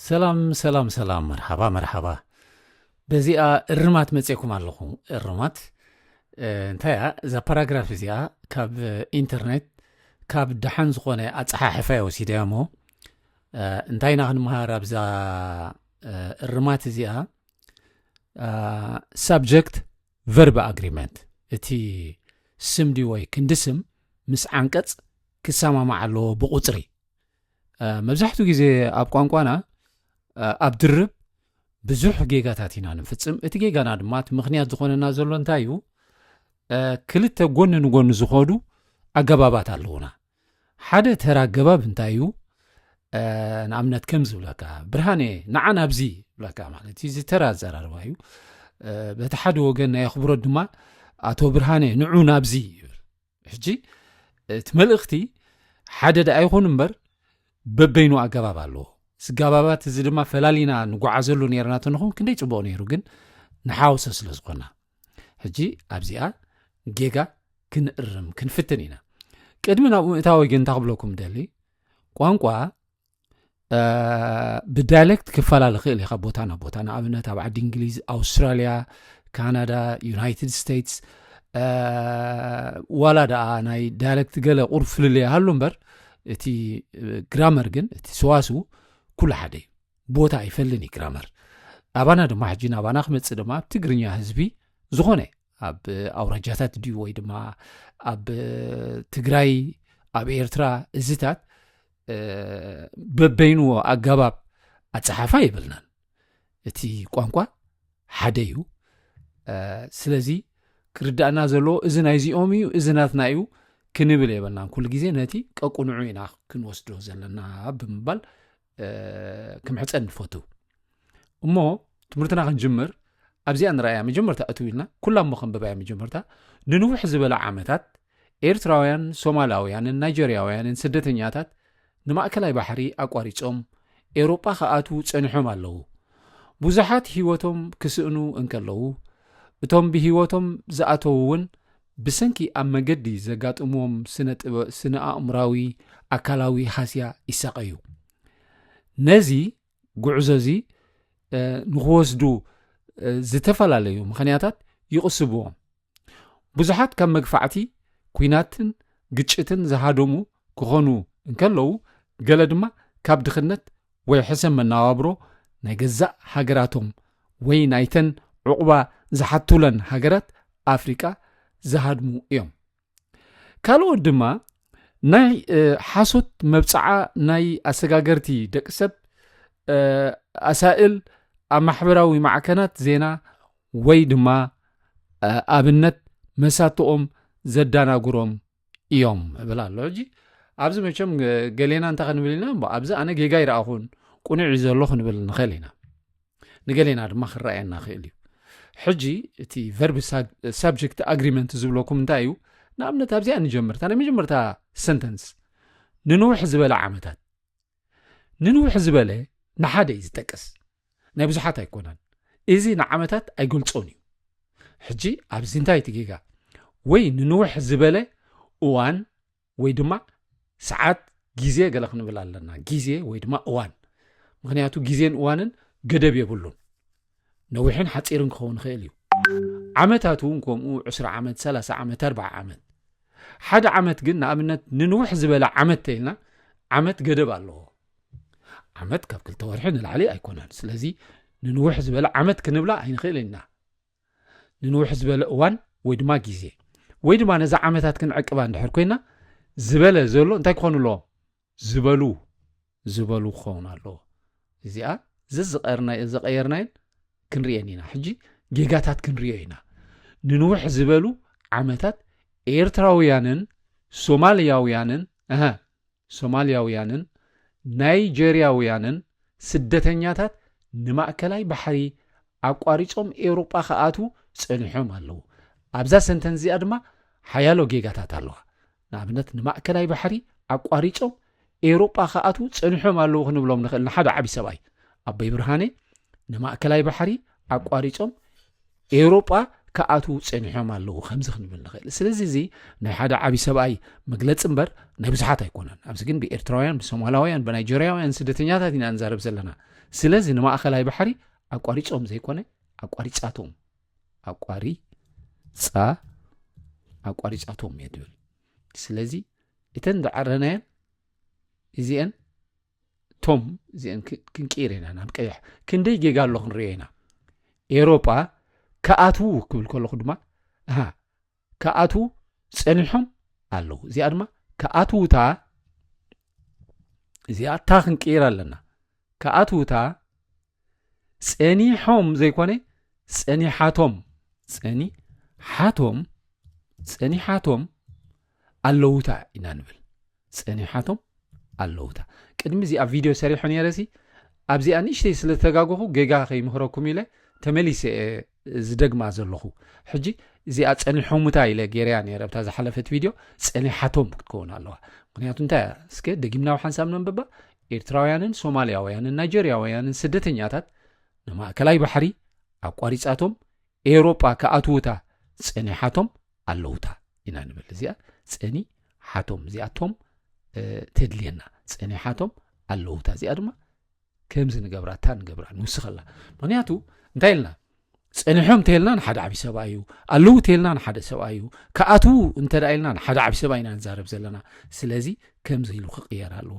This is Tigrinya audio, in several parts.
ሰላም ሰላም ሰላም፣ መርሓባ መርሓባ። በዚኣ እርማት መፅእኩም ኣለኹ። እርማት እንታይ እያ? እዛ ፓራግራፍ እዚኣ ካብ ኢንተርኔት ካብ ደሓን ዝኾነ ኣፀሓሕፋ እየ ወሲደያ እሞ፣ እንታይ ኢና ክንመሃር ኣብዛ እርማት እዚኣ? ሳብጀክት ቨርብ ኣግሪመንት፣ እቲ ስም ድዩ ወይ ክንዲ ስም ምስ ዓንቀፅ ክሰማማዕ ኣለዎ ብቁፅሪ። መብዛሕትኡ ግዜ ኣብ ቋንቋና ኣብ ድርብ ብዙሕ ጌጋታት ኢና ንፍፅም። እቲ ጌጋና ድማ እቲ ምኽንያት ዝኾነና ዘሎ እንታይ እዩ? ክልተ ጎኒ ንጎኒ ዝኸዱ ኣገባባት ኣለዉና። ሓደ ተራ ኣገባብ እንታይ እዩ? ንኣብነት ከም ዝብለካ፣ ብርሃኔ ንዓ ናብዚ ይብለካ፣ ማለት እዩ። እዚ ተራ ኣዘራርባ እዩ። በቲ ሓደ ወገን ናይ ኣኽብሮት ድማ፣ ኣቶ ብርሃኔ ንዑ ናብዚ ይብል። ሕጂ እቲ መልእኽቲ ሓደ ደኣ ይኹን እምበር በበይኑ ኣገባብ ኣለዎ። ስጋባባት እዚ ድማ ፈላሊና ንጓዓዘሉ ነርና ተንኾን ክንደይ ጽቡቕ ነይሩ፣ ግን ንሓውሶ ስለ ዝኾና ሕጂ ኣብዚኣ ጌጋ ክንእርም ክንፍትን ኢና። ቅድሚ ናብኡ እታወ ግን እንታይ ክብለኩም ደሊ፣ ቋንቋ ብዳያሌክት ክፈላለ ክእል እዩ ካብ ቦታ ናብ ቦታ። ንኣብነት ኣብ ዓዲ እንግሊዝ፣ ኣውስትራልያ፣ ካናዳ፣ ዩናይትድ ስቴትስ፣ ዋላ ደኣ ናይ ዳያሌክት ገለ ቁሩብ ፍልልይ ይሃሉ እምበር፣ እቲ ግራመር ግን፣ እቲ ሰዋስው ኩሉ ሓደ እዩ። ቦታ ኣይፈልን እዩ ግራመር። ኣባና ድማ ሕጂ ናባና ክመፅእ ድማ ኣብ ትግርኛ ህዝቢ ዝኾነ ኣብ ኣውራጃታት ድዩ ወይ ድማ ኣብ ትግራይ፣ ኣብ ኤርትራ እዚታት በበይኑ ኣገባብ ኣፀሓፋ የብልናን። እቲ ቋንቋ ሓደ እዩ። ስለዚ ክርዳእና ዘለዎ እዚ ናይዚኦም እዩ፣ እዚ ናትና እዩ ክንብል የብልናን። ኩሉ ግዜ ነቲ ቀቁንዑ ኢና ክንወስዶ ዘለና ብምባል ክምሕፀን ንፈቱ። እሞ ትምህርትና ክንጅምር ኣብዚኣ ንረኣያ መጀመርታ እትው ኢልና ኩላ እሞ ከንብባያ መጀመርታ። ንንውሕ ዝበለ ዓመታት ኤርትራውያን፣ ሶማላውያንን ናይጀርያውያንን ስደተኛታት ንማእከላይ ባሕሪ ኣቋሪጾም ኤውሮጳ ክኣትዉ ጸኒሖም ኣለዉ። ብዙሓት ህይወቶም ክስእኑ እንከለዉ፣ እቶም ብህይወቶም ዝኣተዉ እውን ብሰንኪ ኣብ መገዲ ዘጋጥምዎም ስነ ጥበ-፣ ስነ ኣእምራዊ፣ ኣካላዊ ሃስያ ይሳቐዩ። ነዚ ጉዕዞ እዚ ንኽወስዱ ዝተፈላለዩ ምኽንያታት ይቕስብዎም። ብዙሓት ካብ መግፋዕቲ፣ ኲናትን ግጭትን ዝሃደሙ ክኾኑ እንከለዉ፣ ገለ ድማ ካብ ድኽነት ወይ ሕሰም መነባብሮ ናይ ገዛእ ሃገራቶም ወይ ናይተን ዑቕባ ዝሓቱለን ሃገራት ኣፍሪቃ ዝሃድሙ እዮም። ካልኦት ድማ ናይ ሓሶት መብጽዓ ናይ ኣሰጋገርቲ ደቂ ሰብ ኣሳእል ኣብ ማሕበራዊ ማዕከናት ዜና ወይ ድማ ኣብነት መሳትኦም ዘዳናግሮም እዮም እብል ኣሎ። ሕጂ ኣብዚ መቸም ገሌና እንታይ ክንብል ኢና? እሞ ኣብዚ ኣነ ጌጋ ይረኣኹን ቁኑዕ እዩ ዘሎ ክንብል ንኽእል ኢና። ንገሌና ድማ ክረኣየና ክእል እዩ። ሕጂ እቲ ቨርብ ሳብጀክት ኣግሪመንት ዝብለኩም እንታይ እዩ? ንኣብነት ኣብዚኣ ንጀምር። እታ ናይ መጀመርታ ሰንተንስ፣ ንንውሕ ዝበለ ዓመታት። ንንውሕ ዝበለ ንሓደ እዩ ዝጠቅስ፣ ናይ ብዙሓት ኣይኮነን። እዚ ንዓመታት ኣይገልጾን እዩ። ሕጂ ኣብዚ እንታይ እቲ ጌጋ? ወይ ንንውሕ ዝበለ እዋን ወይ ድማ ሰዓት፣ ግዜ ገለ ክንብል ኣለና። ግዜ ወይ ድማ እዋን። ምኽንያቱ ግዜን እዋንን ገደብ የብሉን። ነዊሕን ሓጺርን ክኸውን ይኽእል እዩ። ዓመታት እውን ከምኡ፣ ዕስራ ዓመት፣ ሰላሳ ዓመት፣ ኣርብዓ ዓመት። ሓደ ዓመት ግን ንኣብነት ንንውሕ ዝበለ ዓመት ተይልና፣ ዓመት ገደብ ኣለዎ። ዓመት ካብ ክልተ ወርሒ ንላዕሊ ኣይኮነን። ስለዚ ንንውሕ ዝበለ ዓመት ክንብላ ኣይንኽእልን ኢና። ንንውሕ ዝበለ እዋን ወይ ድማ ግዜ ወይ ድማ ነዛ ዓመታት ክንዕቅባ እንድሕር ኮይና፣ ዝበለ ዘሎ እንታይ ክኾኑ ኣለዎም? ዝበሉ፣ ዝበሉ ክኸውን ኣለዎ። እዚኣ ዘዝቀርና-፣ ዘቀየርናየን ክንርእየን ኢና። ሕጂ ጌጋታት ክንርእዮ ኢና። ንንውሕ ዝበሉ ዓመታት ኤርትራውያንን ሶማልያውያንን፣ እሀ፣ ሶማልያውያንን ናይጀርያውያንን ስደተኛታት ንማእከላይ ባሕሪ ኣቋሪጾም ኤውሮጳ ክኣትዉ ጸኒሖም ኣለዉ። ኣብዛ ሰንተንስ እዚኣ ድማ ሓያሎ ጌጋታት ኣለዋ። ንኣብነት፣ ንማእከላይ ባሕሪ ኣቋሪጾም ኤውሮጳ ክኣትዉ ጸኒሖም ኣለዉ ክንብሎም ንኽእል። ንሓደ ዓቢ ሰብኣይ፣ ኣቦይ ብርሃነ፣ ንማእከላይ ባሕሪ ኣቋሪጾም ኤውሮጳ ክኣትዉ ጸኒሖም ኣለዉ ከምዚ ክንብል ንኽእል። ስለዚ እዚ ናይ ሓደ ዓቢ ሰብኣይ መግለጺ እምበር ናይ ብዙሓት ኣይኮነን። ኣብዚ ግን ብኤርትራውያን፣ ብሶማላውያን፣ ብናይጀርያውያን ስደተኛታት ኢና ንዛረብ ዘለና። ስለዚ ንማእከላይ ባሕሪ ኣቋሪጾም ዘይኮነ ኣቋሪጻቶም፣ ኣቋሪጻ ኣቋሪጻቶም እየ ትብል። ስለዚ እተን ዝዓረናየን እዚአን ቶም እዚአን ክንቅይር ኢና ናብ ቀይሕ። ክንደይ ጌጋ ኣሎ ክንሪኦ ኢና። ኤውሮጳ ክኣትዉ ክብል ከለኹ ድማ እሃ ክኣትዉ ጸኒሖም ኣለዉ። እዚኣ ድማ ክኣትዉታ እዚኣ እታ ክንቅይር ኣለና። ክኣትዉታ ጸኒሖም ዘይኮነ ጸኒሓቶም ጸኒሓቶም ጸኒሓቶም ኣለዉታ ኢና ንብል። ጸኒሓቶም ኣለዉታ። ቅድሚ እዚኣ ቪድዮ ሰሪሑ ነይረ ሲ ኣብዚኣ ንእሽተይ ስለ ዝተጋገኹ ጌጋ ከይምህረኩም ኢለ ተመሊሰ እየ ዝደግማ ዘለኹ። ሕጂ እዚኣ ጸኒሖምታ ኢለ ገይረያ ነይረ ኣብታ ዝሓለፈት ቪድዮ። ጸኒሓቶም ክትከውን ኣለዋ። ምክንያቱ እንታይ እያ? እስከ ደጊምና ሓንሳብ ነንብባ። ኤርትራውያንን ሶማልያውያንን ናይጀርያውያንን ስደተኛታት ንማእከላይ ባሕሪ ኣቋሪጻቶም ኤውሮጳ ክኣትዉታ ጸኒሓቶም ኣለዉታ ኢና ንብል። እዚኣ ጸኒሓቶም እዚኣቶም ተድልየና። ጸኒሓቶም ኣለዉታ እዚኣ ድማ ከምዚ ንገብራ እታ ንገብራ ንውስኸላ። ምክንያቱ እንታይ ኢልና ጸኒሖም ተልና ንሓደ ዓቢ ሰብኣይ እዩ። ኣለዉ ተልና ንሓደ ሰብኣይ እዩ። ክኣትዉ እንተ ደኣ ኢልና ንሓደ ዓቢ ሰብኣይ ኢና ንዛረብ ዘለና። ስለዚ ከምዚ ኢሉ ክቕየር ኣለዎ።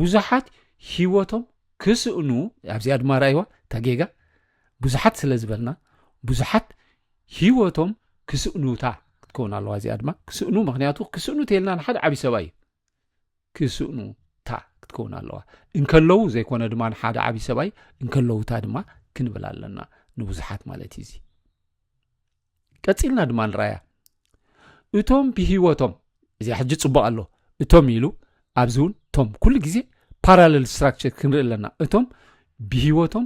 ብዙሓት ህይወቶም ክስእኑ ኣብዚኣ ድማ ርኣይዋ እታ ጌጋ ብዙሓት ስለ ዝበልና ብዙሓት ህይወቶም ክስእኑታ ክትከውን ኣለዋ። እዚኣ ድማ ክስእኑ ምክንያቱ ክስእኑ ተልና ንሓደ ዓቢ ሰብኣይ እዩ። ክስእኑታ ክትከውን ኣለዋ። እንከለዉ ዘይኮነ ድማ ንሓደ ዓቢ ሰብኣይ እንከለዉታ ድማ ክንብል ኣለና ንብዙሓት ማለት እዩ። እዚ ቀጺልና ድማ ንረኣያ። እቶም ብህይወቶም እዚኣ ሕጂ ጽቡቕ ኣሎ። እቶም ኢሉ ኣብዚ እውን እቶም ኩሉ ግዜ ፓራለል ስትራክቸር ክንርኢ ኣለና። እቶም ብህይወቶም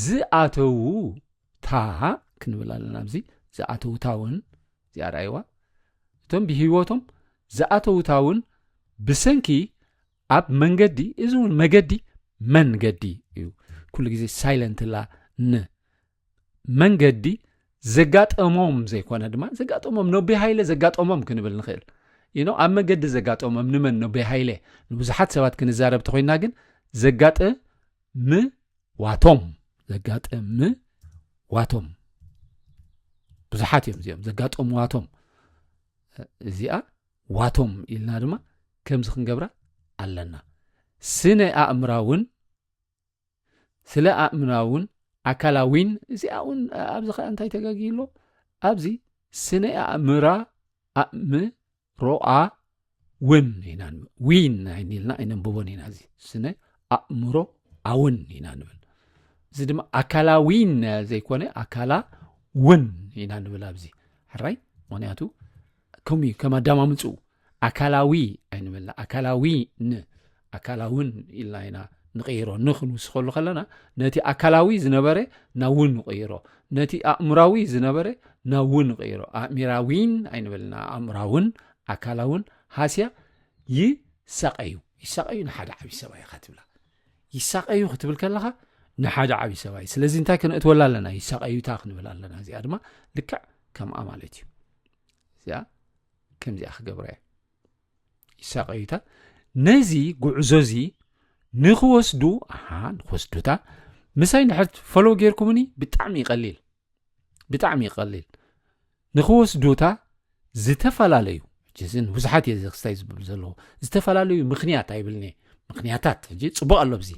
ዝኣተዉ ታ ክንብል ኣለና። ኣብዚ ዝኣተዉ ታ እውን እዚኣ ርኣይዋ። እቶም ብህይወቶም ዝኣተዉ ታ እውን ብሰንኪ ኣብ መንገዲ፣ እዚ እውን መገዲ መንገዲ እዩ። ኩሉ ግዜ ሳይለንት ላ ን መንገዲ ዘጋጠሞም ዘይኮነ ድማ ዘጋጠሞም ነቢ ሃይለ ዘጋጠሞም ክንብል ንኽእል። ይኖ ኣብ መገዲ ዘጋጠሞም ንመን ነቢ ሃይለ ንብዙሓት ሰባት ክንዛረብ ተኮይና ግን ዘጋጠ ም ዋቶም ዘጋጠም ዋቶም ብዙሓት እዮም እዚኦም ዘጋጠሙ ዋቶም እዚኣ ዋቶም ኢልና ድማ ከምዚ ክንገብራ ኣለና። ስነ ኣእምራውን ስለ ኣእምራውን ኣካላዊን እዚኣ እውን ኣብዚ ከዓ እንታይ ተጋጊ ኣሎ ኣብዚ ስነ ኣእምራ ኣእምሮኣ ውን ኢና ዊን ኣይንልና ኣይነንብቦን ኢና እዚ ስነ ኣእምሮ ኣውን ኢና ንብል። እዚ ድማ ኣካላዊን ዘይኮነ ኣካላ ውን ኢና ንብል ኣብዚ ሕራይ ምክንያቱ ከም ከም ኣዳማምፅኡ ኣካላዊ ኣይንብልና ኣካላዊ ን ኣካላውን ኢልና ኢና ንቕይሮ ንክንውስኸሉ ከለና ነቲ ኣካላዊ ዝነበረ ናብ ውን ንቕይሮ ነቲ ኣእምራዊ ዝነበረ ናብ ውን ንቕይሮ ኣእሚራዊን ኣይንብልና ኣእምራውን ኣካላውን ሃስያ ይሳቐዩ ይሳቐዩ ንሓደ ዓብዪ ሰብኣይ ኢኻ ትብላ ይሳቐዩ ክትብል ከለኻ ንሓደ ዓብዪ ሰብኣይ ስለዚ እንታይ ከነእትወላ ኣለና ይሳቐዩታ ክንብል ኣለና እዚኣ ድማ ልክዕ ከምኣ ማለት እዩ እዚኣ ከምዚኣ ክገብራ እየ ይሳቐዩታ ነዚ ጉዕዞ እዚ ንክወስዱ ኣሓ ንክወስዱታ ምሳይ ንድሕር ፈሎ ጌርኩምኒ ብጣዕሚ ይቐሊል ብጣዕሚ ይቐሊል ንክወስዱታ ዝተፈላለዩ ሕጂ እዚ ንብዙሓት እየ ዘክስታይ ዝብል ዘለዎ ዝተፈላለዩ ምክንያት ኣይብልኒ ምክንያታት ሕጂ ፅቡቅ ኣሎ ብዚ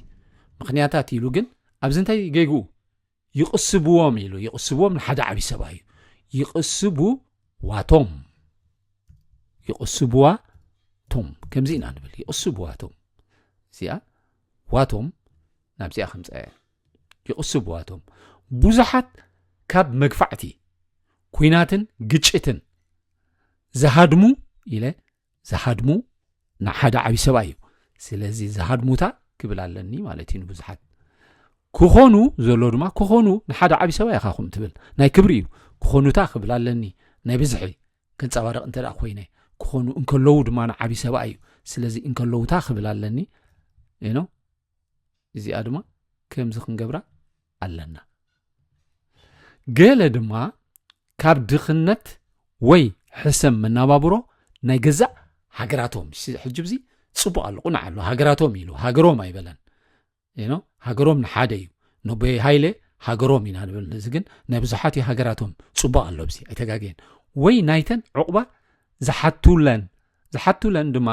ምክንያታት ኢሉ ግን ኣብዚ እንታይ ገይግኡ ይቕስብዎም ኢሉ ይቕስብዎም ንሓደ ዓብዪ ሰብኣይ እዩ ይቕስቡ ዋቶም ይቕስብዋ ቶም ከምዚ ኢና ንብል ይቕስብዋ ቶም እዚኣ ዋቶም ናብዚኣ ከምፀያ ይቕስብዋ ቶም ብዙሓት ካብ መግፋዕቲ ኩናትን ግጭትን ዝሃድሙ ኢለ ዝሃድሙ ንሓደ ዓብዪ ሰብኣይ እዩ ስለዚ ዝሃድሙታ ክብል ኣለኒ ማለት እዩ ንብዙሓት ክኾኑ ዘሎ ድማ ክኾኑ ንሓደ ዓብዪ ሰብኣይ ኢኻ ኹም ትብል ናይ ክብሪ እዩ ክኾኑታ ክብል ኣለኒ ናይ ብዝሒ ከንፀባርቕ እንተ ኮይነ ክኾኑ እንከለዉ ድማ ንዓብዪ ሰብኣይ እዩ ስለዚ እንከለዉታ ክብል ኣለኒ ኖ እዚኣ ድማ ከምዚ ክንገብራ ኣለና ገለ ድማ ካብ ድኽነት ወይ ሕሰም መናባብሮ ናይ ገዛእ ሃገራቶም። ሲ-፣ ሕጂ ብዚ ጽቡቕ ኣሎ፣ ቁናዕ ኣሎ። ሃገራቶም ኢሉ፣ ሃገሮም ኣይበለን። You know፣ ሃገሮም ንሓደ እዩ። ነቦይ ሃይለ ሃገሮም ኢና ንብል። እዚ ግን ናይ ብዙሓት እዩ። ሃገራቶም ጽቡቕ ኣሎ፣ ብዚ ኣይተጋገየን። ወይ ናይተን ዕቑባ ዝሓቱለን፣ ዝሓቱለን ድማ፣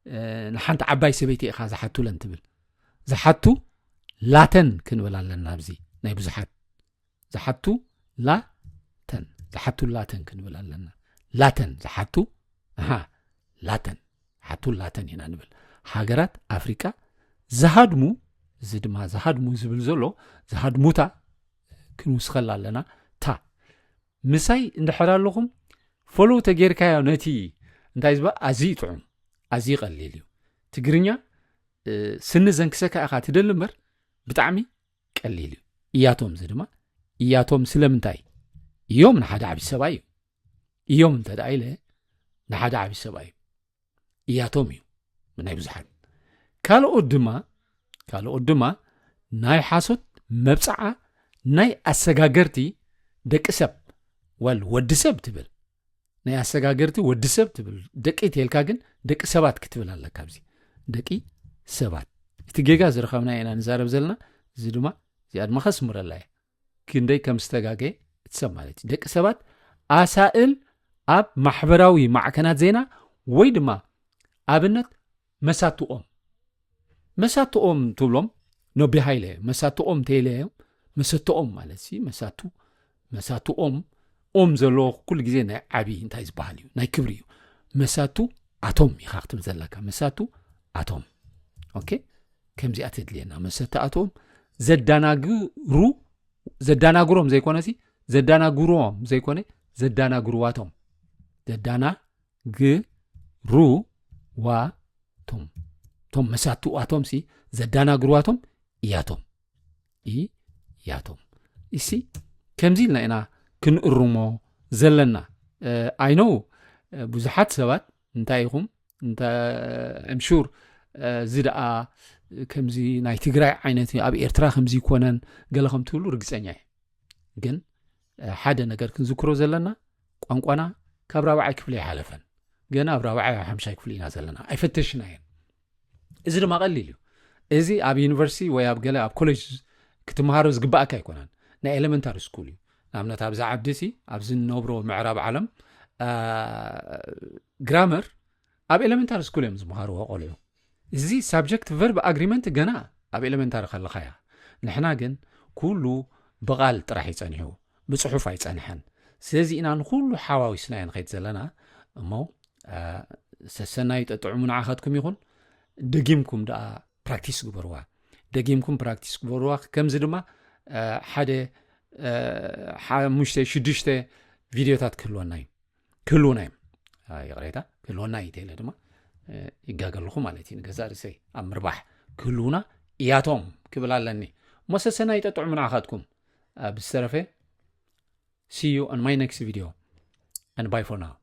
እ፣ ንሓንቲ ዓባይ ሰበይቲ ኢኻ ዝሓቱለን ትብል። ዝሓቱ ላተን ክንብል ኣለና። ኣብዚ ናይ ብዙሓት ዝሓቱ ላተን፣ ዝሓቱ ላተን ክንብል ኣለና። ላተን ዝሓቱ፣ ኣሃ፣ ላተን፣ ዝሓቱ ላተን ኢና ንብል። ሃገራት ኣፍሪቃ ዝሃድሙ፣ እዚ ድማ ዝሃድሙ ዝብል ዘሎ፣ ዝሃድሙታ ክንውስኸላ ኣለና። ታ፣ ምሳይ እንድሕር ኣለኹም፣ ፎሎው ተጌርካዮ ነቲ እንታይ ዝበ-፣ ኣዝዩ ጥዑም፣ ኣዝዩ ቀሊል እዩ። ትግርኛ፣ እ፣ ስኒ ዘንክሰካ ኢኻ ትደሊ እምበር፣ ብጣዕሚ ቀሊል እዩ። እያቶም፣ እዚ ድማ እያቶም ስለምንታይ እዮም ንሓደ ዓቢ ሰብኣይ እዩ። እዮም እንተ ደኣ ኢለ ንሓደ ዓቢ ሰብኣይ እዩ። እያቶም እዩ ናይ ብዙሓት። ካልኦት ድማ፣ ካልኦት ድማ ናይ ሓሶት መብጽዓ ናይ ኣሰጋገርቲ ደቂ ሰብ፣ ወል ወዲ ሰብ ትብል። ናይ ኣሰጋገርቲ ወዲ ሰብ ትብል። ደቂ ተልካ ግን ደቂ ሰባት ክትብል ኣለካ። ኣብዚ ደቂ ሰባት፣ እቲ ጌጋ ዝረኸብና ኢና ንዛረብ ዘለና። እዚ ድማ እዚኣ ድማ ከስምረላ እየ። ክንደይ ከም ዝተጋገየ እቲ ሰብ ማለት እዩ። ደቂ ሰባት ኣሳእል ኣብ ማሕበራዊ ማዕከናት ዜና ወይ ድማ ኣብነት መሳትኦም፣ መሳትኦም ትብሎም ነቢ ሃይለ፣ መሳትኦም ተይለዮም፣ መሰትኦም ማለት ሲ፣ መሳቱ፣ መሳትኦም፣ ኦም ዘለዎ ኩሉ ግዜ ናይ ዓቢ እንታይ ዝበሃል እዩ፣ ናይ ክብሪ እዩ። መሳቱ ኣቶም ኢኻ ክትብል ዘለካ፣ መሳቱ ኣቶም። ኦኬ፣ ከምዚኣ ተድልየና፣ መሰቲ ኣቶም ዘዳናግሩ፣ ዘዳናግሮም ዘይኮነ ሲ፣ ዘዳናግሮም ዘይኮነ፣ ዘዳናግሩዋቶም፣ ዘዳናግሩዋቶም፣ ቶም መሳትዋቶም ሲ፣ ዘዳናግሩዋቶም እያቶም፣ እያቶም። እሲ ከምዚ ኢልና ኢና ክንእርሞ ዘለና። እ፣ I know፣ እ፣ ብዙሓት ሰባት እንታይ ኢኹም፣ እንተ-፣ I'm sure፣ እ፣ እዚ ደኣ ከምዚ ናይ ትግራይ ዓይነት ኣብ ኤርትራ ከምዚ ይኮነን ገለ ከም ትብሉ ርግጸኛ እየ። ግን፣ እ፣ ሓደ ነገር ክንዝክሮ ዘለና፣ ቋንቋና ካብ ራብዓይ ክፍሊ ኣይሓለፈን። ገና ኣብ ራብዓይ፣ ኣብ ሓምሻይ ክፍሊ ኢና ዘለና። ኣይፈተሽናዮን። እዚ ድማ ቀሊል እዩ። እዚ ኣብ ዩኒቨርሲቲ ወይ ኣብ ገለ፣ ኣብ ኮሌጅ ክትመሃሮ ዝግባኣካ ኣይኮነን። ናይ ኤሌመንታሪ ስኩል እዩ። ንኣብነት፣ ኣብዚ ዓዲ ሲ፣ ኣብዚ እንነብሮ ምዕራብ ዓለም፣ እ፣ ግራመር ኣብ ኤሌመንታሪ ስኩል እዮም ዝመሃርዎ ቆልዑ። እዚ ሳብጀክት ቨርብ ኣግሪመንት ገና ኣብ ኤሌመንታሪ ከለኻ እያ። ንሕና ግን ኩሉ ብቓል ጥራሕ እዩ ጸኒሑ፣ ብጽሑፍ ኣይጸንሐን። ስለዚ ኢና ንኹሉ ሓዋዊስና ኢና ንኸይድ ዘለና። እሞ፣ አ፣ ሰሰናዩ ጠጥዑሙ ንዓኻትኩም ይኹን። ደጊምኩም ደኣ ፕራክቲስ ግበርዋ። ደጊምኩም ፕራክቲስ ግበርዋ። ከምዚ ድማ፣ አ፣ ሓደ፣ አ፣ ሓሙሽተ፣ ሽዱሽተ ቪድዮታት ክህልወና እዩ። ክህልውና እዮም። አ፣ ይቕሬታ፣ ክህልወና እዩ ተኢለ ድማ፣ እ፣ ይጋገ ኣለኹ ማለት እዩ። ንገዛእ ርእሰይ ኣብ ምርባሕ ክህልውና እያቶም ክብል ኣለኒ። እሞ ሰሰናዩ ጠጥዑሙ ንዓኻትኩም። አ፣ ብዝተረፈ፣ see you on my next video and bye for now።